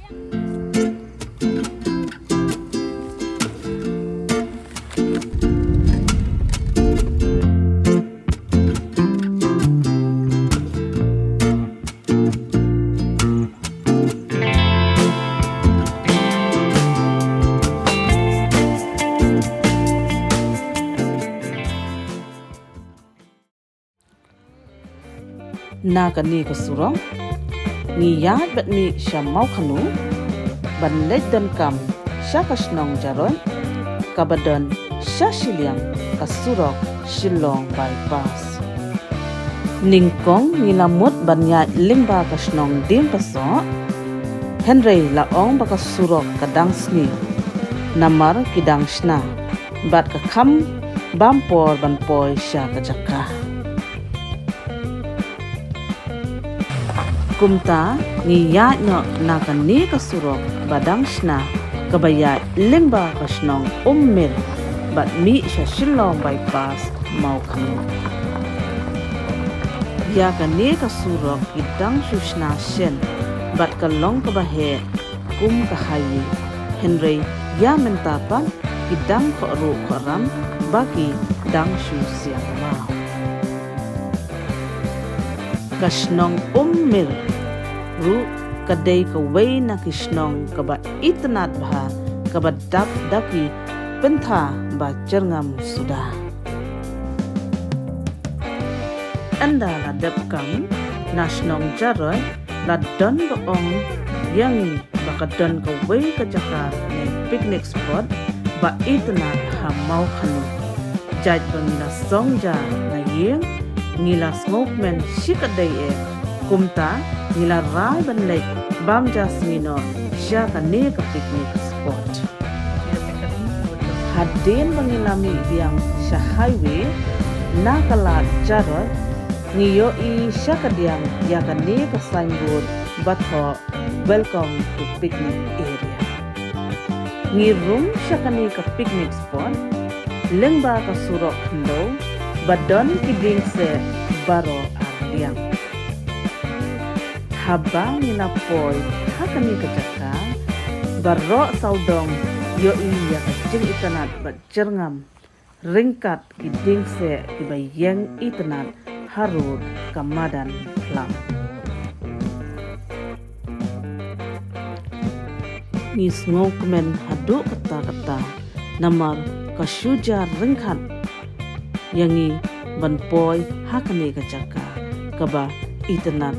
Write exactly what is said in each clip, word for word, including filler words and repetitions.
Na kane ka surok ngi ïaid bad mih sha Mawkhanu ban leit donkam sha ka shnong Jaroi, kaba don sha shiliang ka surok Shillong Bypass. Nyngkong ngi la mut ban ïaid lyngba ka shnong Diengpasoh, hynrei la ong ba ka surok ka dang sngi namar ki dang shna bad ka kham bam por ban poi sha ka jaka. Kumta ngi ïaid noh na kane ka surok ba dang shna kaba ïaid lyngba ka shnong Ummir bad mih sha Shillong Bypass, Mawkhanu. Ïa kane ka surok ki dang shu shna shen bad ka long kaba heh kum ka highway, hynrei ïa mynta pat ki dang khohruh khohram ba ki dang shu siang maw. Ka shnong Ummir ruh ka dei kawei na ki shnong kaba itynnad bha, kaba dap da ki pyntha ba jyrngam suda. Ynda la dep kam na shnong Jaroi la don ba ong ïa ngi ba ka don kawei ka jaka ne picnic spot ba itynnad ha Mawkhanu. Jait ba ngi la song ja na ïing, ngi la sngewkmen shikatdei eh, kumta ngi la rai ban leit bam ja sngi noh sha kane ka picnic spot. Hadien ba ngi la mih biang sha highway na ka lad Jaroi, ngi ïohi sha ka diang ïa kane ka signboard ba thoh "Welcome to Picnic Area". Ngi rung sha kane ka picnic spot lyngba ka surok khyndew ba don ki dieng seh baroh ar liang. Haba ngi la poi ha kane ka jaka, baroh sawdong ïohi ïa ka jingitynnad ba jyrngam ryngkat ki dieng seh kiba ïeng itynnad harud ka madan phlang. Ngi sngewkmen haduh katta katta namar ka shu jia ryngkat ïa ngi ban poi ha kane ka jaka kaba itynnad.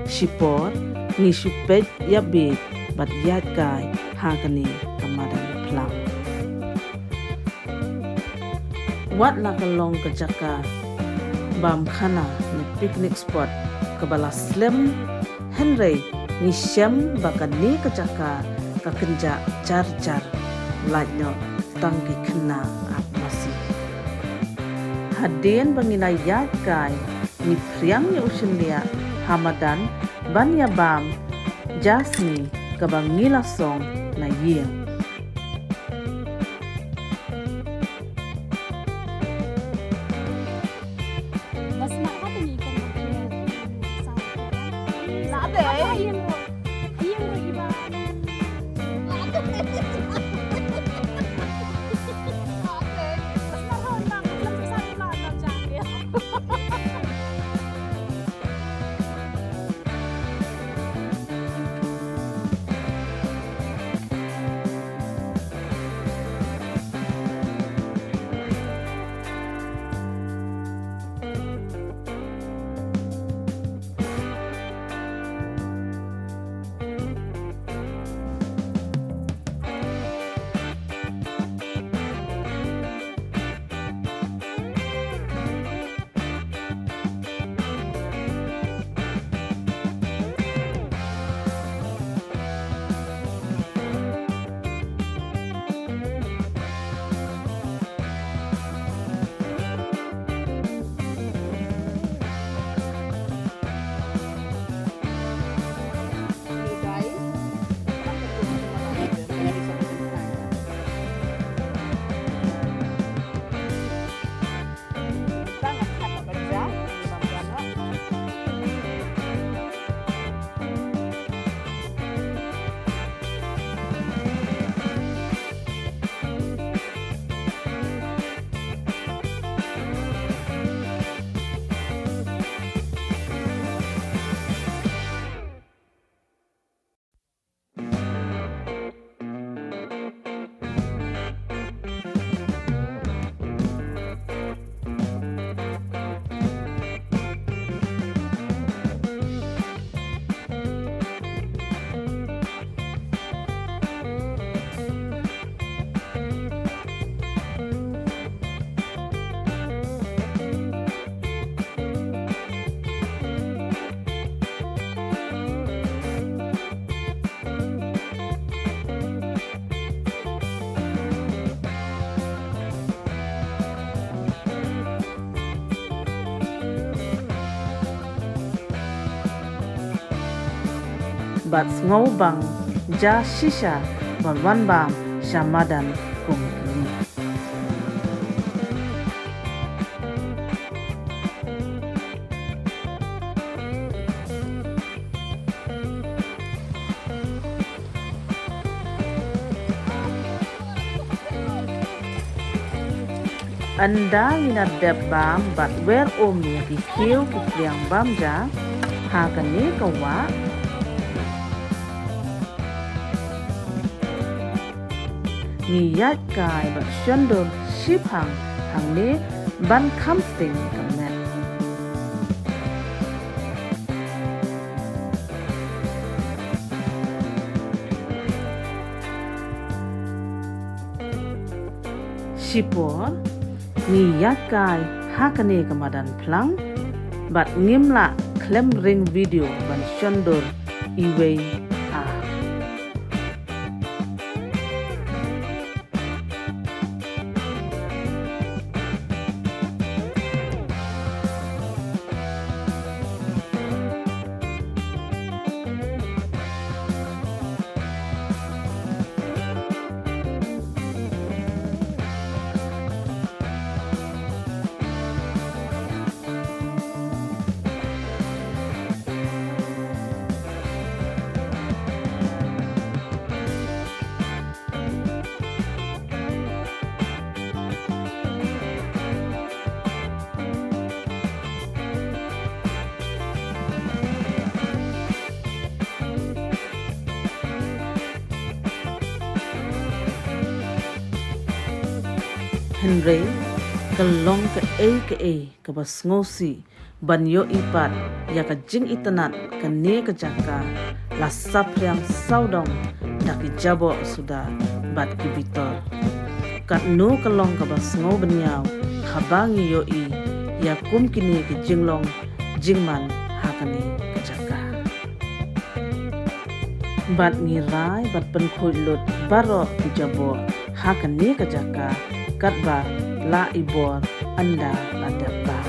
Shipor ngi shu peit ïa bit bad ïaid kai ha kane ka madan phlang. Wat la ka long ka jaka bam khana ne picnic spot kaba la slem, hynrei ngi shem ba kane ka jaka ka kynjah jar jar, lait noh tang ki khynnah ap masi. Hadien ba ngi la ïaid kai, ngi phriang ïa u shynliah ha madan ban ïa bam ja sngi kaba ngi la song na ïing. bad sngewbang ja shisha ban wan bam sha madan kum kine. Ynda ngi la dep bam bad wer um ïa ki khiew ki pliang bam ja ha kane ka wah, ngi ïaid kai bad shon dur shiphang hangne ban kham sting ka met. Shipor ngi ïaid kai ha kane ka madan phlang bad ngim lah khlem ring video ban shon dur iwei ar. Hynrei ka long kaei kaei kaba sngewsih ban ïohi pat ïa ka jingitynnad kane ka jaka la saphriang sawdong da ki jaboh suda bad ki bitor. Katno ka long kaba sngewbynñiaw haba ngi ïohi ïa kum kine ki jinglong jingman ha kane ka jaka. Bad ngi rai bad pynkhuid lut baroh ki jaboh ha kane ka jaka katba la i bor ynda la dep bam.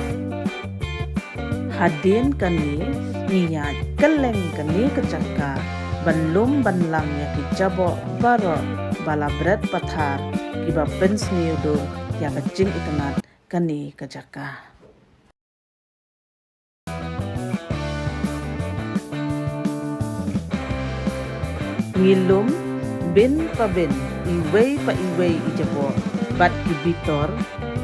Hadien kane ngi ïaid kylleng kane ka jaka ban lum ban lang ïa ki jaboh baroh ba la bret pathar kiba pynsniew dur ïa ka jingitynnad kane ka jaka. Ngi lum bin pa bin, iwei pa iwei i jaboh bad ki bitor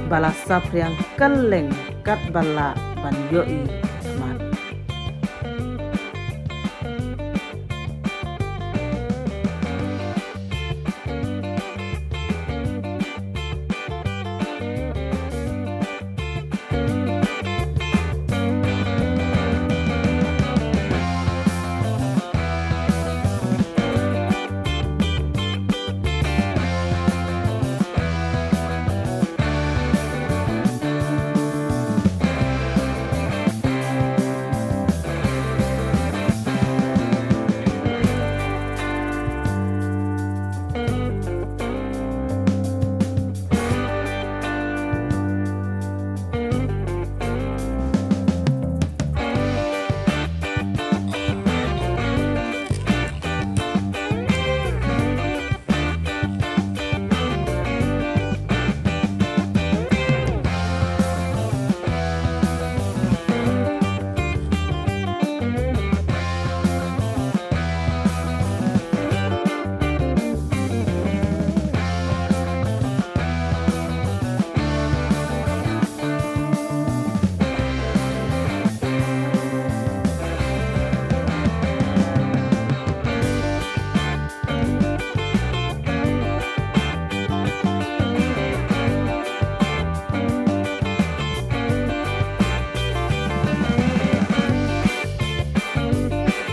ba la saphriang kylleng katba lah ban ïohi khmat.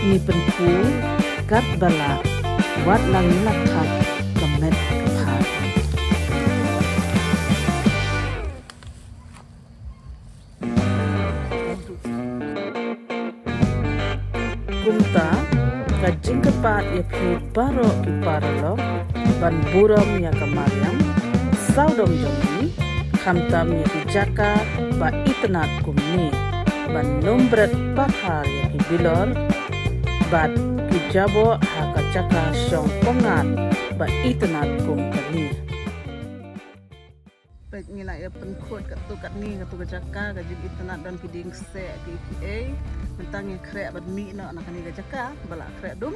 Ngi pynphul katba lah, wat la ngi la khap ka met ka phad. Kumta ka jingkyrpad ïa phi baroh ki paralok ban burom ïa ka mariang sawdong jong ngi, khamtam ïa ki jaka ba itynnad kumne, ban ym bret pathar ïa ki bilor bad Jaboh ha ka jaka shong pyngngad ba itynnad kum kane. Peit ngi la ïa pynkhuid katto katne katto ka jaka ka jingitynnad don ki dieng kseh ki kiei. Mynta ngi khreh ban mih noh na kane ka jaka ba la khreh dum.